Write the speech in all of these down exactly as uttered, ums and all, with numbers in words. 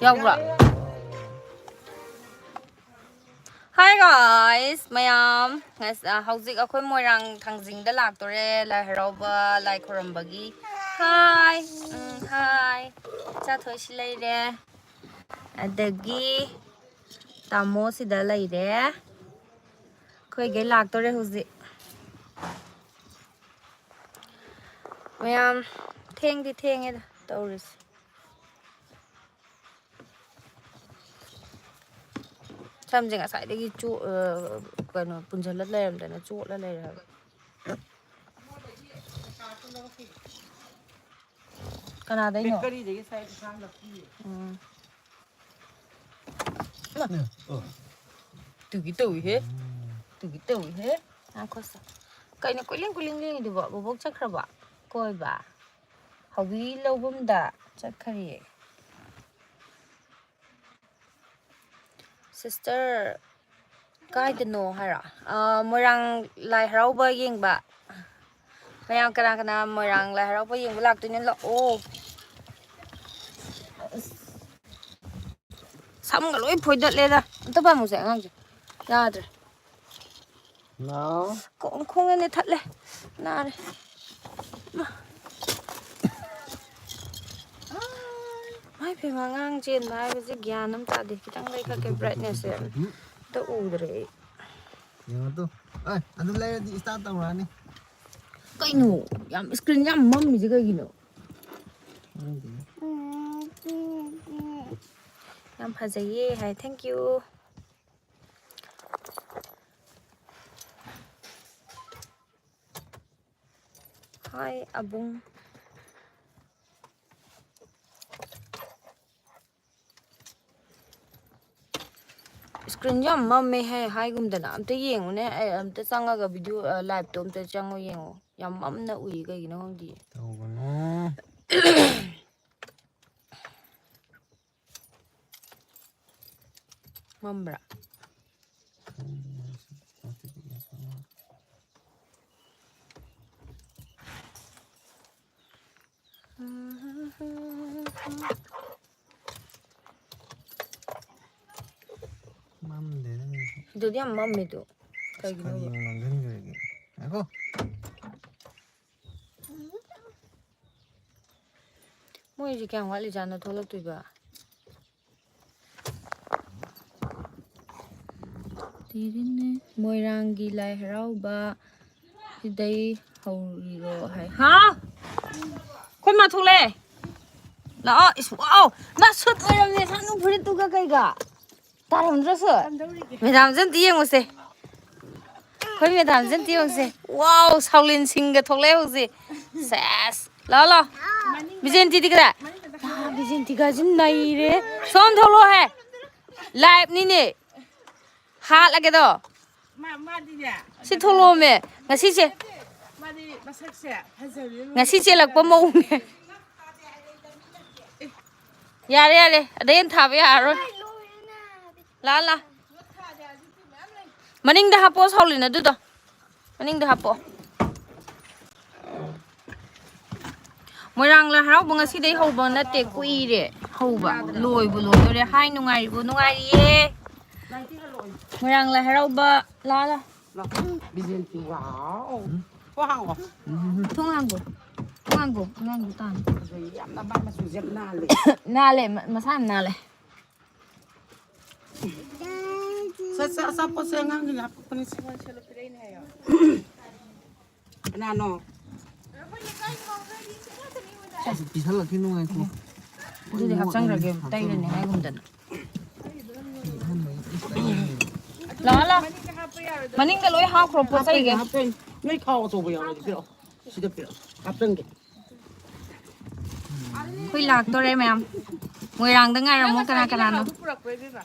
ꯌꯥꯎꯕ꯭ꯔꯣ? Hi guys, ꯃꯌꯥꯝ꯫ ꯉꯁ-, ꯑ, ꯍꯧꯖꯤꯛ ꯑꯩꯈꯣꯏ ꯃꯣꯏꯔꯥꯡ ꯊꯥꯡꯖꯤꯡꯗ ꯂꯥꯛꯇꯣꯔꯦ, ꯂꯥꯏ ꯍꯔꯥꯎꯕ, ꯂꯥꯏ ꯈꯨꯔꯨꯝꯕꯒꯤ꯫ Hi, ꯎꯝ, hi꯫ ꯏꯆꯥꯊꯣꯏꯁꯤ ꯂꯩꯔꯦ꯫ ꯑꯗꯒꯤ ꯇꯥꯃꯣ ꯁꯤꯗ ꯂꯩꯔꯦ꯫ ꯑꯩꯈꯣꯏꯒꯩ ꯂꯥꯛꯇꯣꯔꯦ ꯍꯧꯖꯤꯛ꯫ ꯃꯌꯥꯝ, ꯊꯦꯡꯗꯤ ꯊꯦꯡꯉꯦꯗ ꯇꯧꯔꯤꯁꯦ꯫ ꯁꯝꯁꯦ ꯉꯁꯥꯏꯗꯒꯤ ꯆꯣ-, ꯑ, ꯀꯩꯅꯣ, ꯄꯨꯟꯁꯤꯜꯂ ꯂꯩꯔꯝꯗꯅ ꯆꯣꯠꯂ ꯂꯩꯔꯦ ꯍꯥꯏꯕ꯫ ꯀꯅꯥꯗꯩꯅꯣ? ꯕꯦꯀꯔꯤꯗꯒꯤ ꯁꯥꯏ ꯏꯟꯁꯥꯡ ꯅꯥꯄꯤ꯫ ꯎꯝ꯫ ꯇꯨꯒꯤ ꯇꯧꯏꯍꯦ꯫ ꯇꯨꯒꯤ ꯇꯧꯏꯍꯦ꯫ ꯉꯥꯏꯈꯣꯁꯦ꯫ ꯀꯩꯅꯣ ꯀꯣꯏꯂꯦꯡ ꯀꯣꯏꯂꯦꯡ ꯂꯦꯡꯉꯤꯗꯨꯕꯣ? ꯕꯣꯕꯣꯛ ꯆꯠꯈ꯭ꯔꯕꯣ? ꯀꯣꯏꯕ? ꯍꯧꯕꯤ ꯂꯧꯕꯝꯗ ꯆꯠꯈꯔꯤꯌꯦ꯫ Sister, ꯀꯥꯏꯗꯅꯣ ꯍꯥꯏꯔꯣ? ꯑ, ꯃꯣꯏꯔꯥꯡ ꯂꯥꯏ ꯍꯔꯥꯎꯕ ꯌꯦꯡꯕ꯫ ꯃꯌꯥꯝ ꯀꯅꯥ ꯀꯅꯥ ꯃꯣꯏꯔꯥꯡ ꯂꯥꯏ ꯍꯔꯥꯎꯕ ꯌꯦꯡꯕ ꯂꯥꯛꯇꯣꯏꯅꯣ? ꯂꯥꯛꯑꯣ꯫ ꯑꯁ, ꯁꯝꯒ ꯂꯣꯏ ꯐꯣꯏꯗꯠꯂꯦꯗ꯫ ꯑꯝꯇ ꯄꯥꯝꯃꯨꯁꯦ ꯑꯉꯥꯡꯁꯦ꯫ ꯌꯥꯗ꯭ꯔꯦ꯫ ꯅꯥꯎ꯫ ꯈꯣꯡ-, ꯈꯣꯡꯅꯅꯦ ꯊꯠꯂꯦ꯫ ꯅꯥꯔꯦ꯫ ꯃꯥ꯫ ꯃꯥꯏ ꯄꯦꯝꯃ, ꯑꯉꯥꯡ ꯆꯦꯟꯕ ꯍꯥꯏꯕꯁꯦ ꯒ꯭ꯌꯥꯟ ꯑꯃ ꯇꯥꯗꯦ꯫ ꯈꯤꯇꯪ ꯂꯩꯈꯠꯀꯦ brightness ꯁꯦ꯫ ꯑꯝꯇ ꯎꯗ꯭ꯔꯦ ꯑꯩ꯫ ꯌꯦꯡꯉꯣ ꯇꯨ꯫ ꯑꯦ, ꯑꯗꯨ ꯂꯩꯔꯗꯤ start ꯇꯧꯔꯛꯑꯅꯤ꯫ ꯀꯩꯅꯣ? ꯌꯥꯝ screen ꯌꯥꯝ ꯃꯝꯃꯤꯁꯦ ꯀꯩꯒꯤꯅꯣ? ꯈꯪꯗꯦ꯫ ꯌꯥꯝ ꯐꯖꯩꯌꯦ ꯍꯥꯏ꯫ Thank you꯫ Hi, ꯑꯕꯨꯡ꯫ Screen ꯁꯦ ꯌꯥꯝ ꯃꯝꯃꯦ ꯍꯥꯏ, ꯍꯥꯏꯒꯨꯝꯗꯅ꯫ ꯑꯝꯇ ꯌꯦꯡꯉꯨꯅꯦ, ꯑꯩ ꯑꯝꯇ ꯆꯪꯉꯒ video, ꯑ, live ꯇꯣ ꯑꯝꯇ ꯆꯪꯉ ꯌꯦꯡꯉꯣ꯫ ꯌꯥꯝ ꯃꯝꯅ ꯎꯏ, ꯀꯩꯒꯤꯅꯣ ꯈꯪꯗꯤꯌꯦ꯫ ꯇꯧꯒꯅꯨ꯫ ꯃꯝꯕ꯭ꯔꯥ? ꯑꯗꯨꯗꯤ ꯌꯥꯝ ꯃꯝꯃꯦ ꯑꯗꯨ꯫ ꯀꯩꯒꯤꯅꯣꯕ? ꯀꯔꯤ ꯑꯃꯨꯛ ꯅꯝꯁꯤꯟꯈ꯭ꯔꯒꯦ? ꯉꯥꯏꯈꯣ꯫ ꯃꯣꯏꯁꯦ ꯀꯌꯥꯝ ꯋꯥꯠꯂꯤꯖꯥꯠꯅꯣ ꯊꯣꯛꯂꯛꯇꯣꯏꯕ? ꯇꯤꯔꯤꯅꯦ꯫ ꯃꯣꯏꯔꯥꯡꯒꯤ ꯂꯥꯏ ꯍꯔꯥꯎꯕ ꯁꯤꯗꯩ ꯍꯧꯔꯤꯔꯣ ꯍꯥꯏ꯫ ꯍꯥ? ꯑꯩꯈꯣꯏ ꯃꯥ ꯊꯣꯛꯂꯛꯑꯦ꯫ ꯂꯥꯛꯑꯣ꯫ ꯏꯁ, ꯋꯥꯎ! ꯃꯥ ꯁꯨꯠ ꯑꯣꯏꯔꯝꯃꯦ꯫ ꯁꯥꯅꯨ ꯐꯨꯔꯤꯠꯇꯨꯒ ꯀꯩꯒ? ꯇꯥꯔꯝꯗ꯭ꯔꯁꯨ꯫ ꯃꯦꯗꯥꯝꯁꯦ ꯑꯝꯇ ꯌꯦꯡꯉꯨꯁꯦ꯫ ꯑꯩꯈꯣꯏ ꯃꯦꯗꯥꯝꯁꯦ ꯑꯝꯇ ꯌꯦꯡꯉꯨꯁꯦ꯫ ꯋꯥꯎ! ꯁꯥꯎꯂꯤꯟ ꯁꯤꯡꯒ ꯊꯣꯛꯂꯛꯑꯦ ꯍꯧꯖꯤꯛ꯫ ꯁꯦꯁ! ꯂꯥꯛꯑꯣ, ꯂꯥꯛꯑꯣ꯫ ꯕꯤꯖꯦꯟꯇꯤꯗꯤ ꯀꯗꯥꯏ? ꯂꯥ, ꯕꯤꯖꯦꯟꯇꯤꯒꯁꯤ ꯅꯩꯔꯦ꯫ ꯁꯣꯝ ꯊꯣꯛꯂꯛꯑꯣꯍꯦ꯫ ꯂꯥꯏꯞꯅꯤꯅꯦ꯫ ꯍꯥꯠꯂꯒꯦꯗꯣ꯫ ꯃꯥ-, ꯃꯥꯗꯤꯅꯦ꯫ ꯁꯤ ꯊꯣꯛꯂꯛꯑꯣꯃꯦ꯫ ꯉꯁꯤꯁꯦ꯫ ꯃꯥꯗꯤ ꯃꯁꯛꯁꯦ ꯐꯖꯕꯤ ꯑꯃ ꯉꯁꯤ ꯆꯦꯜꯂꯛꯄ ꯃꯑꯣꯡꯅꯦ꯫ ꯌꯥꯔꯦ, ꯌꯥꯔꯦ꯫ ꯑꯗꯩ ꯍꯦꯟꯅ ꯊꯥꯕ ꯌꯥꯔꯔꯣꯏ꯫ ꯂꯥ, ꯂꯥ꯫ ꯃꯅꯤꯡꯗ ꯍꯥꯞꯄꯣ, ꯁꯥꯎꯂꯤꯟ, ꯑꯗꯨꯗꯣ꯫ ꯃꯅꯤꯡꯗ ꯍꯥꯞꯄꯣ꯫ ꯃꯣꯏꯔꯥꯡ ꯂꯥꯏ ꯍꯔꯥꯎꯕ ꯉꯁꯤꯗꯩ ꯍꯧꯕ ꯅꯠꯇꯦ, ꯀꯨꯏꯔꯦ ꯍꯧꯕ꯫ ꯂꯣꯏꯕꯨ ꯂꯣꯏꯗꯣꯔꯦ꯫ ꯍꯥꯏ, ꯅꯨꯡꯉꯥꯏꯔꯤꯕꯣ? ꯅꯨꯡꯉꯥꯏꯔꯤꯌꯦ꯫ ꯃꯣꯏꯔꯥꯡ ꯂꯥꯏ ꯍꯔꯥꯎꯕ꯫ ꯂꯥ, ꯂꯥ꯫ ꯕꯤꯖꯦꯟꯇꯤ, ꯋꯥꯎ꯫ ꯊꯣꯡ ꯍꯥꯡꯉꯣ꯫ ꯊꯣꯡ ꯍꯥꯡꯒꯣ꯫ ꯊꯣꯡ ꯍꯥꯡꯒꯣ꯫ ꯑꯉꯥꯡꯗꯣ ꯇꯥꯅꯤ꯫ ꯐꯖꯩ, ꯌꯥꯝꯅ ꯃꯥꯏ ꯃꯆꯨꯁꯦ ꯌꯥꯝ ꯅꯥꯜꯂꯦ꯫ ꯅꯥꯜꯂꯦ, ꯃ-, ꯃꯁꯥ ꯌꯥꯝ ꯅꯥꯜꯂꯦ꯫ ꯁꯦ, ꯁꯦ, ꯑꯆꯥꯄꯣꯠꯁꯦ ꯑꯉꯥꯡꯒꯤꯅ ꯍꯥꯞꯄꯛꯄꯅꯤ ꯁꯦ꯫ ꯀꯅꯥꯅꯣ? ꯄꯤꯁꯜꯂꯛꯈꯤꯅꯨ, ꯉꯥꯏꯈꯣ꯫ ꯑꯗꯨꯗꯤ ꯍꯥꯞꯆꯟꯈ꯭ꯔꯒꯦ, ꯇꯩꯔꯅꯤ ꯍꯥꯏꯒꯨꯝꯗꯅ꯫ ꯂꯥꯛꯑꯣ, ꯂꯥꯛꯑꯣ꯫ ꯃꯅꯤꯡꯗ ꯂꯣꯏ ꯍꯥꯞꯈ꯭ꯔꯣ, ꯄꯣꯠ ꯆꯩꯒꯩ꯫ ꯍꯥꯞꯇꯣꯏꯅꯤ, ꯍꯥꯞꯇꯣꯏꯅꯤ꯫ ꯅꯣꯏ ꯈꯥꯎ ꯑꯆꯧꯕ ꯌꯥꯎꯔꯗꯤ ꯄꯤꯔꯛꯑꯣ꯫ ꯁꯤꯗ ꯄꯤꯔꯛꯑꯣ, ꯍꯥꯞꯆꯟꯒꯦ꯫ ꯑꯩꯈꯣꯏ ꯂꯥꯛꯇꯣꯔꯦ ꯃꯌꯥꯝ꯫ ꯃꯣꯏꯔꯥꯡꯗ ꯉꯥꯏꯔꯝꯃꯣ, ꯀꯅꯥ ꯀꯅꯥꯅꯣ?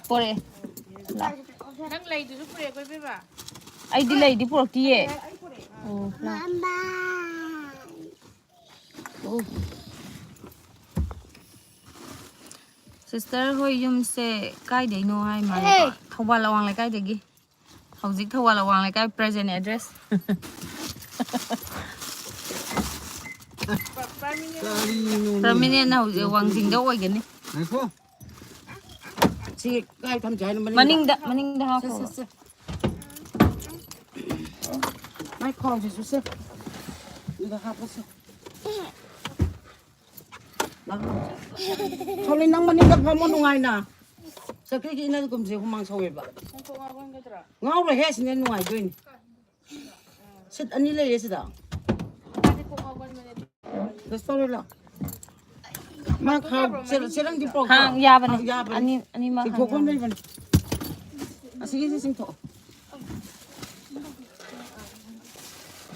ꯄꯣꯔꯛꯑꯦ꯫ ꯂꯥꯛ꯫ ꯅꯪ ꯂꯩꯗꯨꯁꯨ ꯄꯨꯔꯛꯑꯦꯀꯣ, ꯏꯕꯦꯝꯃ? ꯑꯩꯗꯤ ꯂꯩꯗꯤ ꯄꯨꯔꯛꯇꯤꯌꯦ꯫ ꯑꯣ, ꯂꯥꯛ꯫ ꯑꯣ꯫ ꯁꯤꯁꯇꯔ ꯍꯣꯏ ꯌꯨꯝꯁꯦ ꯀꯥꯏꯗꯩꯅꯣ ꯍꯥꯏ ꯃꯥꯜꯂꯦꯀꯣ? ꯊꯧꯕꯥꯜ ꯑꯋꯥꯡ ꯂꯩꯀꯥꯏꯗꯒꯤ꯫ ꯍꯧꯖꯤꯛ ꯊꯧꯕꯥꯜ ꯑꯋꯥꯡ ꯂꯩꯀꯥꯏ present address꯫ ꯀꯔꯤꯅꯣꯅꯦ? Permanent ꯍꯧꯖꯤꯛ ꯋꯥꯡꯖꯤꯡꯗ ꯑꯣꯏꯒꯅꯤ꯫ ꯉꯥꯏꯈꯣ꯫ ꯁꯤ ꯀꯥꯏ ꯊꯝꯁꯦ ꯍꯥꯏꯅꯣ? ꯃꯅꯤꯡꯗ? ꯃꯅꯤꯡꯗ, ꯃꯅꯤꯡꯗ ꯍꯥꯞꯈꯣ꯫ ꯁꯦ, ꯁꯦ, ꯁꯦ꯫ ꯃꯥꯏ ꯈꯥꯎꯁꯤꯁꯨ ꯁꯦ꯫ ꯑꯗꯨꯗ ꯍꯥꯞꯄꯁꯦ꯫ ꯁꯣꯂꯤ, ꯅꯪ ꯃꯅꯤꯡꯗ ꯐꯝꯃꯣ ꯅꯨꯡꯉꯥꯏꯅ꯫ ꯆꯀ꯭ꯔꯤꯒꯤ ꯏꯅꯗꯒꯨꯝꯁꯦ ꯍꯨꯃꯥꯡ ꯁꯧꯋꯦꯕ꯫ ꯉꯥꯎꯔꯣꯏꯍꯦ, ꯁꯤꯅ ꯅꯨꯡꯉꯥꯏꯗꯣꯏꯅꯤ꯫ ꯁꯤꯠ ꯑꯅꯤ ꯂꯩꯌꯦ ꯁꯤꯗ꯫ ꯀꯩꯁꯨ ꯇꯧꯔꯣꯏ, ꯂꯥꯛꯑꯣ꯫ ꯃꯥ ꯈꯥ-, ꯆꯦ-, ꯆꯦꯔꯪꯗꯤ ꯄꯨꯔꯛꯇ꯭ꯔꯣ? ꯍꯥꯡ ꯌꯥꯕꯅꯦ꯫ ꯍꯥꯡ ꯌꯥꯕꯅꯦ꯫ ꯑꯅꯤ, ꯑꯅꯤꯃꯛ ꯍꯥꯡ ꯆꯤꯡꯊꯣꯛꯐꯝ ꯌꯥꯕꯅꯦ꯫ ꯂꯩꯕꯅꯦ꯫ ꯑꯁꯤꯒꯤꯁꯦ ꯆꯤꯡꯊꯣꯛꯑꯣ꯫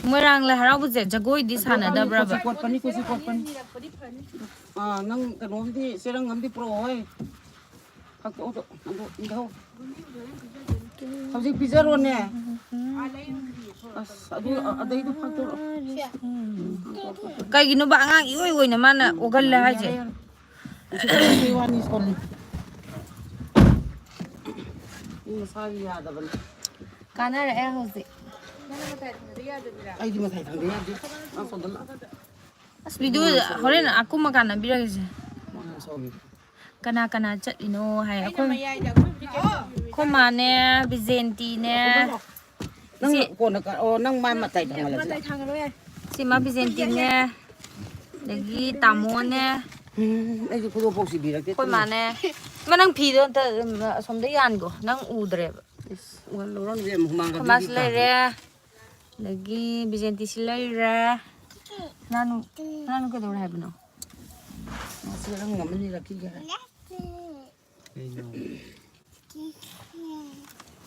ꯃꯣꯏꯔꯥꯡ ꯂꯥꯏ ꯍꯔꯥꯎꯕꯁꯦ ꯖꯒꯣꯏꯗꯤ ꯁꯥꯟꯅꯗꯕ꯭ꯔꯕ? ꯀꯣꯠꯄꯅꯤ, ꯀꯣꯠꯁꯤ ꯀꯣꯠꯄꯅꯤ꯫ ꯑꯥ, ꯅꯪ ꯀꯩꯅꯣꯝꯗꯤ, ꯆꯦꯔꯪ ꯑꯃꯗꯤ ꯄꯨꯔꯛꯑꯣ ꯍꯣꯏ꯫ ꯐꯥꯛꯇꯣꯛꯑꯣ, ꯑꯗꯨ ꯏꯟꯊꯧ꯫ ꯍꯧꯖꯤꯛ ꯄꯤꯖꯔꯣꯅꯦ꯫ ꯑꯁ, ꯑꯗꯨ, ꯑꯗꯩꯗꯨ ꯐꯥꯛꯇꯣꯛꯑꯣ꯫ ꯀꯩꯒꯤꯅꯣꯕ ꯑꯉꯥꯡ ꯏꯑꯣꯏ ꯑꯣꯏꯅ ꯃꯥꯅ ꯑꯣꯒꯜꯂꯦ ꯍꯥꯏꯁꯦ? ꯌꯥꯔꯦ, ꯌꯥꯔꯦ꯫ ꯎꯁꯤꯠꯇꯕꯒꯤ ꯋꯥꯅꯤ, ꯁꯣꯜꯂꯤ꯫ ꯃꯤ ꯃꯁꯥꯒꯤ ꯌꯥꯗꯕꯅꯤ꯫ ꯀꯥꯟꯅꯔꯛꯑꯦ ꯍꯧꯖꯤꯛ꯫ ꯑꯩꯗꯤ ꯃꯊꯥꯏ ꯊꯥꯡꯗ ꯌꯥꯗꯦ꯫ ꯅꯪ ꯁꯣꯝꯗ ꯂꯥꯛꯑꯣ꯫ ꯑꯁ, ꯚꯤꯗꯤꯑꯣ ꯍꯣꯔꯦꯟ ꯑꯀꯨꯝ ꯑꯀꯥꯟ ꯅꯝꯕꯤꯔꯒꯦꯁꯦ꯫ ꯃꯉꯥ ꯁꯣꯝꯒꯤ꯫ ꯀꯅꯥ ꯀꯅꯥ ꯆꯠꯂꯤꯅꯣ ꯍꯥꯏ ꯑꯩꯈꯣꯏ꯫ ꯑꯩꯈꯣꯏ ꯃꯥꯅꯦ, ꯕꯤꯖꯦꯟꯇꯤꯅꯦ꯫ ꯅꯪ ꯏꯆꯦ꯫ ꯀꯣꯟꯅ ꯀ-, ꯑꯣ, ꯅꯪ ꯃꯥ ꯃꯇꯥꯏ ꯊꯪꯍꯜꯂꯁꯤ꯫ ꯃꯇꯥꯏ ꯊꯪꯍꯜꯂꯣ ꯌꯥꯏ꯫ ꯏꯆꯦ ꯃꯥ ꯕꯤꯖꯦꯟꯇꯤꯅꯦ꯫ ꯑꯗꯒꯤ ꯇꯥꯃꯣꯅꯦ꯫ ꯎꯝ, ꯑꯩꯁꯨ ꯈꯨꯗꯣꯞꯐꯥꯎ ꯁꯤꯕꯤꯔꯛꯇꯦ꯫ ꯑꯩꯈꯣꯏ ꯃꯥꯅꯦ꯫ ꯏꯃꯥ, ꯅꯪ ꯐꯤꯗꯣ ꯑꯝꯇ, ꯎꯝ, ꯑꯁꯣꯝꯗ ꯌꯥꯟꯈꯣ꯫ ꯅꯪ ꯎꯗ꯭ꯔꯦꯕ꯫ ꯏꯁ, ꯎꯍꯜꯂꯨꯔꯅꯨ ꯏꯕꯦꯝꯃ, ꯍꯨꯃꯥꯡ ꯑꯩꯈꯣꯏ ꯃꯥꯁꯨ ꯀꯥꯡꯗꯦꯗ꯫ ꯂꯩꯔꯦ꯫ ꯑꯗꯒꯤ ꯕꯤꯖꯦꯟꯇꯤꯁꯤ ꯂꯩꯔꯦ꯫ ꯁꯅꯥꯅꯨ, ꯁꯅꯥꯅꯨ ꯀꯩꯗꯧꯔꯦ ꯍꯥꯏꯕꯅꯣ? ꯃꯥꯁꯤ ꯅꯪ ꯑꯃ ꯂꯤꯔꯛꯈꯤꯒꯦ ꯍꯥꯏ꯫ ꯀꯩꯅꯣ?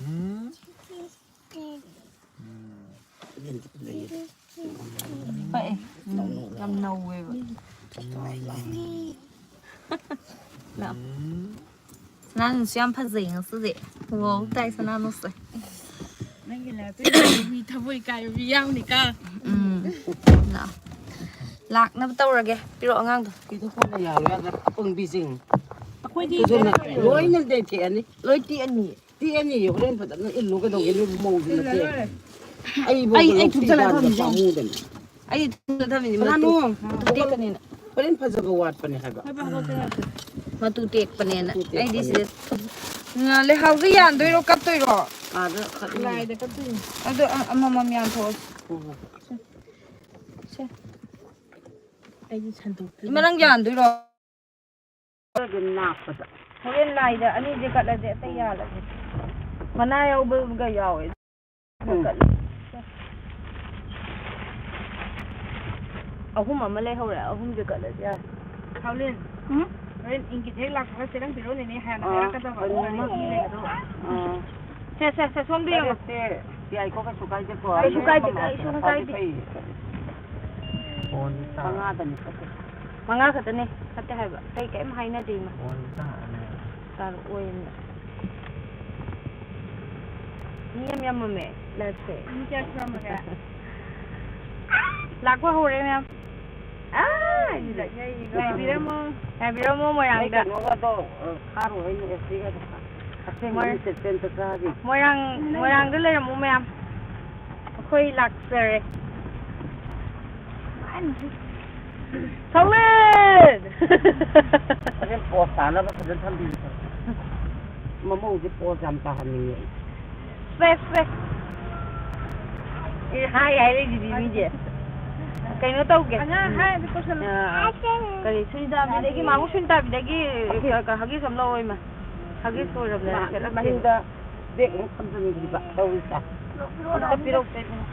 ꯎꯝ? ꯎꯝ꯫ ꯄꯛꯑꯦ꯫ ꯎꯝ, ꯌꯥꯝ ꯅꯧꯋꯦꯕ꯫ ꯂꯥꯛꯑꯣ꯫ ꯎꯝ꯫ ꯁꯅꯥꯅꯨꯁꯨ ꯌꯥꯝ ꯐꯖꯩ ꯉꯁꯤꯗꯤ꯫ ꯋꯥꯎ ꯇꯥꯏ ꯁꯅꯥꯅꯨꯁꯦ꯫ ꯅꯪꯒꯤ ꯂꯥꯏꯕꯛꯇ ꯃꯤ ꯊꯃꯣꯏ ꯀꯥꯏꯕ ꯃꯤ ꯌꯥꯎꯅꯤꯀꯣ꯫ ꯎꯝ꯫ ꯂꯥꯛꯑꯣ꯫ ꯂꯥꯛꯅꯕ ꯇꯧꯔꯒꯦ꯫ ꯄꯤꯔꯛꯑꯣ ꯑꯉꯥꯡꯗꯣ꯫ ꯀꯩꯗꯧ ꯀꯣꯟꯅ ꯌꯥꯔꯣꯏ ꯍꯥꯏꯗꯅ ꯑꯄꯪꯕꯤꯁꯤꯡ꯫ ꯑꯩꯈꯣꯏꯗꯤ ꯑꯗꯨꯅ ꯂꯣꯏꯅ ꯂꯩꯊꯦꯛꯑꯅꯤ꯫ ꯂꯣꯏ ꯇꯦꯛꯑꯅꯤ꯫ ꯇꯦꯛꯑꯅꯤ, ꯍꯣꯔꯦꯟ ꯐꯖꯅ ꯏꯜꯂꯨ ꯀꯩꯗꯧꯒꯦ, ꯅꯣꯏꯕꯨ ꯃꯧꯁꯨ ꯅꯠꯇꯦ꯫ ꯏꯜꯂꯔꯣꯏ꯫ ꯑꯩꯕꯨ ꯑꯩ, ꯑꯩ ꯊꯨꯞꯆꯜꯂ ꯄꯥꯝꯗꯕ ꯊꯝꯃꯤꯁꯦ꯫ ꯄꯥꯝꯃꯨꯗꯅ꯫ ꯑꯩ ꯊꯨꯞꯆꯜꯂ ꯊꯝꯃꯤꯁꯦ, ꯃꯇꯨ, ꯁꯅꯥꯅꯨ, ꯃꯇꯨ ꯇꯦꯛꯀꯅꯤꯅ꯫ ꯍꯣꯔꯦꯟ ꯐꯖꯕ ꯋꯥꯠꯄꯅꯦ ꯍꯥꯏꯕ꯫ ꯍꯣꯏ, ꯍꯣꯏ, ꯍꯣꯏ, ꯍꯣꯏ꯫ ꯃꯇꯨ ꯇꯦꯛꯄꯅꯦꯅ꯫ ꯃꯇꯨ ꯇꯦꯛꯄꯅꯦ꯫ ꯑꯩꯗꯤ ꯁꯤꯗ ꯊꯨꯞ-, ꯉ-, ꯂꯩꯍꯥꯎꯁꯦ ꯌꯥꯟꯗꯣꯏꯔꯣ, ꯀꯠꯇꯣꯏꯔꯣ? ꯑꯥꯗ ꯀꯠꯂꯨ꯫ ꯂꯥꯏꯗ ꯀꯠꯇꯣꯏꯅꯤ꯫ ꯑꯗꯨ ꯑ-, ꯑꯃꯃꯝ ꯌꯥꯟꯊꯣꯛꯑꯁꯤ꯫ ꯍꯣꯏ, ꯍꯣꯏ꯫ ꯁꯦ꯫ ꯑꯩꯗꯤ ꯁꯟꯗꯣꯛꯇꯣꯏꯅꯤ꯫ ꯏꯃꯥ, ꯅꯪ ꯌꯥꯟꯗꯣꯏꯔꯣ? ꯑꯗꯨꯝ ꯂꯥꯛꯄꯗ꯫ ꯍꯣꯔꯦꯟ ꯂꯥꯏꯗ ꯑꯅꯤꯁꯦ ꯀꯠꯂꯁꯦ, ꯑꯇꯩ ꯌꯥꯜꯂꯁꯦ꯫ ꯃꯅꯥ ꯌꯥꯎꯕꯒ ꯌꯥꯎꯋꯦ꯫ ꯎꯝ꯫ ꯀꯠꯂꯣ꯫ ꯑꯍꯨꯝ ꯑꯃ ꯂꯩꯍꯧꯔꯦ, ꯑꯍꯨꯝꯁꯦ ꯀꯠꯂꯁꯦ ꯌꯥꯔꯦ꯫ ꯊꯥꯎꯂꯦꯟ꯫ ꯎꯝ? ꯍꯣꯔꯦꯟ ꯏꯪꯒꯤꯠ ꯍꯦꯛ ꯂꯥꯛꯄꯒ ꯆꯦꯔꯪ ꯄꯤꯔꯛꯑꯣꯅꯦ ꯍꯥꯏꯅ ꯑꯥ, ꯍꯥꯏꯔꯛꯀꯗꯕ꯫ ꯍꯣꯏꯅꯦ꯫ ꯑꯗꯨꯒ ꯅꯪ ꯏ ꯂꯩꯕꯗꯣ꯫ ꯑꯥ꯫ ꯁꯦ, ꯁꯦ, ꯁꯦ, ꯁꯣꯝꯗ ꯌꯦꯡꯉꯣ꯫ ꯇꯔꯦꯠꯁꯦ ꯌꯥꯏꯀꯣ, ꯀꯩꯁꯨ ꯀꯥꯏꯗꯦꯀꯣ꯫ ꯀꯩꯁꯨ ꯀꯥꯏꯗꯦ, ꯀꯩꯁꯨ ꯀꯥꯏꯗꯦ꯫ ꯐꯩ꯫ ꯃꯉꯥꯗꯅꯤ ꯐꯠꯇꯦ꯫ ꯃꯉꯥ ꯈꯛꯇꯅꯦ ꯐꯠꯇꯦ ꯍꯥꯏꯕ, ꯑꯇꯩ ꯀꯩꯝ ꯍꯥꯏꯅꯗꯦ ꯏꯃꯥ꯫ ꯇꯥꯔꯛꯑꯣꯏꯅ꯫ ꯃꯤ ꯌꯥꯝ ꯌꯥꯝꯃꯝꯃꯦ ꯂꯥꯏꯐꯁꯦ꯫ ꯃꯤ ꯀꯌꯥ ꯁꯨꯔꯝꯃꯒꯦ? ꯂꯥꯛꯄ ꯍꯧꯔꯦ ꯃꯌꯥꯝ꯫ ꯑꯥ, ꯁꯤꯗ꯫ ꯉꯥꯏꯕꯤꯔꯝꯃꯣ꯫ ꯉꯥꯏꯕꯤꯔꯝꯃꯣ ꯑꯩ ꯃꯣꯏꯔꯥꯡꯗ꯫ ꯀꯩꯅꯣꯒꯗꯣ, ꯑ, ꯈꯥꯔꯣ ꯑꯩꯅ ꯑꯦꯁ ꯗꯤꯒꯗꯣ꯫ ꯑꯁꯦꯡꯕ ꯃꯣꯏ-, ꯃꯤ ꯄꯦꯁꯦꯟꯇ ꯆꯥꯔꯤ꯫ ꯃꯣꯏꯔꯥꯡ, ꯃꯣꯏꯔꯥꯡꯗ ꯂꯩꯔꯝꯃꯨ ꯃꯌꯥꯝ꯫ ꯑꯩꯈꯣꯏ ꯂꯥꯛꯆꯔꯦ꯫ ꯊꯧꯂꯦꯟ! ꯍꯣꯔꯦꯟ ꯄꯣꯁ ꯇꯥꯅꯕ ꯐꯖꯅ ꯊꯝꯕꯤꯌꯨ꯫ ꯃꯃꯧꯁꯦ ꯄꯣꯁ ꯌꯥꯝ ꯇꯥꯍꯟꯅꯤꯡꯉꯦ ꯑꯩ꯫ ꯁ꯭ꯋꯦ, ꯁ꯭ꯋꯦ꯫ ꯑꯦ, ꯍꯥꯏ ꯍꯥꯏꯔꯛꯏꯁꯤꯗꯤ ꯃꯤꯁꯦ꯫ ꯀꯩꯅꯣ ꯇꯧꯒꯦ꯫ ꯑꯉꯥꯡ ꯍꯥꯏꯔꯗꯤ ꯄꯣꯁꯜꯂꯣ꯫ ꯑꯥ, ꯀꯔꯤ, ꯁꯨꯅꯤꯇꯥꯕꯤꯗꯒꯤ, ꯃꯥꯃꯨ ꯁꯨꯅꯤꯇꯥꯕꯤꯗꯒꯤ ꯍꯒꯤꯁ ꯑꯃ ꯂꯧꯑꯣ ꯏꯃꯥ꯫ ꯍꯒꯤꯁ ꯂꯣꯏꯔꯕꯅꯦ, ꯃꯥ-, ꯁꯦꯠꯂꯛꯇꯦ꯫ ꯃꯅꯤꯡꯗ ꯕꯦꯛ ꯑꯃꯨꯛ ꯊꯝꯖꯤꯟꯈꯤꯕ ꯇꯧꯔꯤꯁꯦ꯫ ꯑꯝꯇ ꯄꯤꯔꯛꯇꯦ ꯏꯕꯨꯡꯉꯣ꯫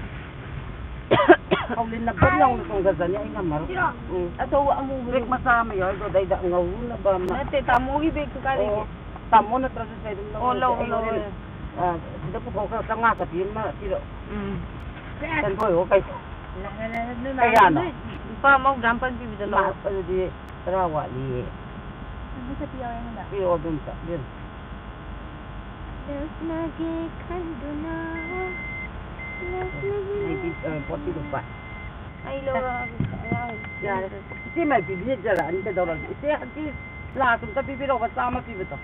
ꯍꯧꯖꯤꯛ ꯅꯞꯄꯞ ꯂꯥꯎꯅ ꯆꯣꯡꯊꯖꯅꯤ, ꯑꯩ ꯉꯝꯃꯔꯣꯏ꯫ ꯎꯝ꯫ ꯑꯆꯧꯕ ꯑꯃꯨꯕꯗꯣ꯫ ꯕꯦꯛ ꯃꯆꯥ ꯑꯃ ꯌꯥꯎꯔꯤꯗꯣ ꯑꯗꯩꯗ ꯉꯧꯅꯕ ꯑꯃ꯫ ꯅꯠꯇꯦ, ꯇꯥꯃꯣꯒꯤ ꯕꯦꯛꯇꯨ ꯀꯥꯏꯗꯒꯤ? ꯑꯣ, ꯇꯥꯃꯣ ꯅꯠꯇ꯭ꯔꯁꯨ ꯁꯦ ꯑꯗꯨꯝ ꯑꯣ, ꯂꯧꯔꯁꯦ꯫ ꯂꯧꯑꯣ, ꯑꯩ ꯍꯣꯔꯦꯟ, ꯂꯧꯑꯣ꯫ ꯑ, ꯁꯤꯗ ꯄꯨꯊꯣꯛꯈ꯭ꯔ ꯆꯥꯝꯃꯉꯥ ꯆꯠꯄꯤ ꯑꯃ ꯄꯤꯔꯛꯑꯣ꯫ ꯎꯝ꯫ ꯁꯦꯟꯗꯣꯏ ꯍꯣ ꯀꯩ꯫ ꯀꯌꯥꯅꯣ? ꯂꯨꯄꯥ ꯃꯧꯗ꯭ꯔꯥ ꯃꯥꯄꯟ ꯄꯤꯕꯗ ꯂꯧꯑꯣ꯫ ꯏꯃꯥ, ꯑꯗꯨꯗꯤ ꯇꯔꯥ ꯋꯥꯠꯂꯤꯌꯦ꯫ ꯑꯗꯨ ꯆꯠꯄꯤ ꯌꯥꯎꯋꯦ ꯑꯩꯉꯣꯟꯗ꯫ ꯄꯤꯔꯛꯑꯣ ꯑꯗꯨꯝꯇ, ꯏꯕꯦꯝꯃ꯫ ꯂꯛꯅꯒꯦ ꯈꯟꯗꯨꯅ, ꯂꯛꯅꯕꯤ ꯑꯩꯗꯤ, ꯑ, ꯐꯣꯔꯇꯤ ꯔꯨꯄꯥ꯫ ꯑꯩ ꯂꯧꯔꯛꯑꯒꯦ, ꯑꯉꯥꯡ꯫ ꯌꯥꯔꯦ꯫ ꯏꯆꯦ ꯃꯥꯏꯕꯤꯒꯤ ꯖꯔꯛꯑꯅꯤ ꯀꯩꯗꯧꯔꯒꯦ? ꯏꯆꯦ ꯍꯧꯖꯤꯛ ꯂꯥꯁ ꯑꯝꯇ ꯄꯤꯕꯤꯔꯛꯑꯣꯕ, ꯆꯥꯝꯃ ꯄꯤꯕꯗꯣ꯫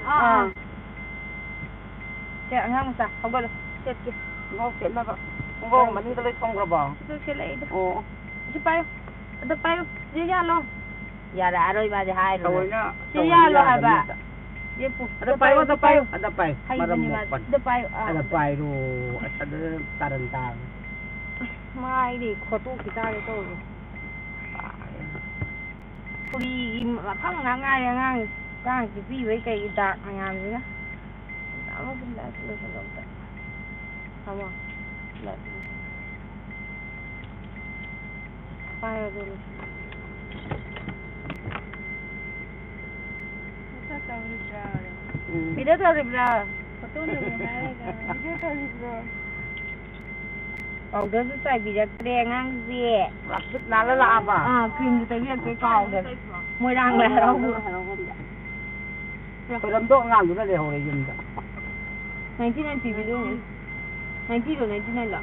ꯑꯥ꯫ ꯁꯦ, ꯑꯉꯥꯡ ꯃꯆꯥ, ꯍꯧꯒꯠꯂꯣ, ꯁꯦꯠꯀꯦ꯫ ꯈꯣꯡꯒ꯭ꯔꯥꯎ ꯁꯦꯠꯅꯕ꯫ ꯈꯣꯡꯒ꯭ꯔꯥꯎ ꯃꯅꯤꯡꯗ ꯂꯣꯏ ꯊꯝꯈ꯭ꯔꯕꯣ? ꯑꯗꯨ ꯁꯦꯠꯂꯛꯏꯗ꯫ ꯑꯣ꯫ ꯁꯤ ꯄꯥꯏꯌꯨ꯫ ꯑꯗꯨ ꯄꯥꯏꯌꯨ꯫ ꯁꯤ ꯌꯥꯜꯂꯣ꯫ ꯌꯥꯔꯛꯑꯔꯣꯏ, ꯃꯥꯗꯤ ꯍꯥꯏꯔꯨꯔꯦ꯫ ꯊꯑꯣꯏꯅ ꯁꯤ ꯇꯧꯕ ꯌꯥꯜꯂꯣ ꯍꯥꯏꯕ꯫ ꯌꯥꯗꯕꯅꯤꯗ꯫ ꯂꯦꯞꯄꯨ꯫ ꯑꯗ ꯄꯥꯏꯌꯨ, ꯑꯗ ꯄꯥꯏꯌꯨ, ꯑꯗ ꯄꯥꯏꯌꯨ꯫ ꯍꯩꯕꯅꯤ ꯃꯔꯝ ꯃꯥꯗꯤ꯫ ꯃꯣꯛꯄꯅꯤ꯫ ꯑꯗ ꯄꯥꯏꯌꯨ, ꯑꯥ꯫ ꯑꯗ ꯄꯥꯏꯔꯣ꯫ ꯑꯁ, ꯑꯗꯨ ꯇꯥꯔꯟ ꯇꯥꯔꯦ꯫ ꯃꯥꯏꯗꯤ ꯈꯣꯠꯇꯣꯛꯈꯤ ꯇꯥꯔꯦ ꯇꯧꯔꯤ꯫ ꯐꯨꯔꯤꯒꯤ ꯃꯐꯝ ꯉꯥꯛ ꯉꯥꯏꯔꯦ ꯑꯉꯥꯡ, ꯑꯉꯥꯡ ꯆꯤꯛꯄꯤꯕꯩ ꯀꯩꯒꯤ ꯗꯥꯛ ꯃꯌꯥꯝꯁꯤꯅ꯫ ꯑꯃꯨꯛ ꯂꯣꯏꯁꯜꯂꯣ ꯑꯝꯇ꯫ ꯊꯝꯃꯣ꯫ ꯄꯥꯏꯔꯣ ꯑꯗꯨ ꯂꯣꯏꯁꯜꯂꯣ꯫ ꯃꯁꯛ ꯇꯧꯔꯤꯕ꯭ꯔꯥ? ꯎꯝ꯫ ꯚꯤꯗꯤꯑꯣ ꯇꯧꯔꯤꯕ꯭ꯔꯥ? ꯐꯣꯇꯣ ꯅꯝꯃꯣ ꯍꯥꯏꯔꯒ꯫ ꯚꯤꯗꯤꯑꯣ ꯇꯧꯔꯤꯕ꯭ꯔꯣ? ꯄꯥꯎꯗꯔꯁꯨ ꯆꯥꯏꯕꯤꯔꯛꯇ꯭ꯔꯦ ꯑꯉꯥꯡꯁꯦ꯫ ꯄꯨꯔꯥ ꯁꯤꯠ ꯅꯥꯜꯂ ꯂꯥꯛꯑꯕ? ꯑꯥ, ꯀ꯭ꯔꯤꯝꯁꯨ ꯇꯩꯕꯤꯔꯛꯇ꯭ꯔꯦ, ꯀꯥꯎꯗꯅ꯫ ꯃꯣꯏꯔꯥꯡ ꯂꯥꯏ ꯍꯔꯥꯎꯕ꯫ ꯈꯣꯏꯔꯝꯗꯣ ꯑꯉꯥꯡꯗꯨꯅ ꯂꯩꯍꯧꯔꯦ ꯌꯨꯝꯗ꯫ ꯅꯥꯏꯟꯇꯤ ꯅꯥꯏꯟ ꯄꯤꯕꯤꯗꯣ꯫ ꯅꯥꯏꯟꯇꯤꯗꯣ, ꯅꯥꯏꯟꯇꯤ ꯅꯥꯏꯟꯂꯣ?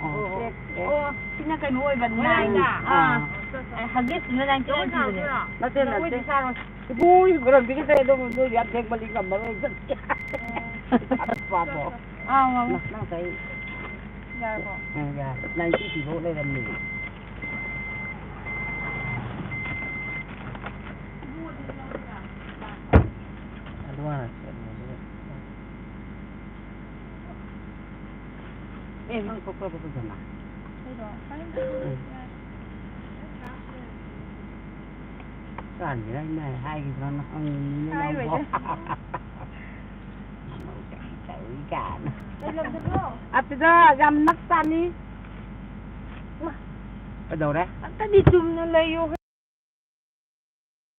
ꯑꯣ꯫ ꯑꯣ, ꯑꯣ꯫ ꯁꯤꯅ ꯀꯩꯅꯣ ꯑꯣꯏꯕ, ꯃꯣꯏꯔꯥꯡꯗ? ꯑꯥ꯫ ꯑꯥ꯫ ꯑꯦ, ꯍꯒꯤꯁꯇꯨꯅ ꯅꯥꯏꯟꯇꯤ ꯅꯥꯏꯟ ꯄꯤꯕꯅꯦ꯫ ꯅꯠꯇꯦ, ꯅꯠꯇꯦ꯫ ꯅꯈꯣꯏꯗꯤ ꯆꯥꯔꯣꯏ꯫ ꯏꯕꯨꯡ, ꯈꯣꯏꯔꯝꯕꯤꯒꯦ ꯇꯧꯔꯦ, ꯑꯗꯣ ꯅꯣꯏ ꯌꯥꯝ ꯊꯦꯡꯃꯜꯂꯤ, ꯉꯝꯃꯔꯣꯏ꯫ ꯑꯣ꯫ ꯅꯨꯄꯥꯗꯣ꯫ ꯑꯥ, ꯉꯝꯃꯦ꯫ ꯅꯪ ꯉꯁꯥꯏ ꯌꯥꯔꯕꯣ? ꯎꯝ, ꯌꯥꯔꯦ꯫ ꯅꯥꯏꯟꯇꯤ ꯄꯤꯕ ꯂꯩꯔꯝꯃꯦ꯫ ꯑꯗꯨ ꯍꯥꯟꯅ ꯁꯦꯠꯂꯣ, ꯑꯗꯨꯒ꯫ ꯑꯦ, ꯅꯪ ꯊꯣꯛꯄ꯭ꯔꯕ ꯐꯖꯅ? ꯑꯩꯔꯣ? ꯎꯝ꯫ ꯀꯥꯟꯁꯤꯗ ꯑꯩꯅ ꯍꯥꯏꯈꯤꯗ꯭ꯔꯣ ꯅꯪ? ꯍꯥꯏꯔꯣꯏꯗ꯫ ꯇꯧꯏ ꯀꯥꯏꯅ꯫ ꯀꯩ ꯂꯝꯗꯅꯣ? ꯑꯗꯨꯗ ꯌꯥꯝ ꯅꯛ ꯆꯥꯅꯤ꯫ ꯀꯩꯗꯧꯔꯦ? ꯑꯝꯇꯗꯤ ꯆꯨꯝꯅ ꯂꯩꯌꯨ꯫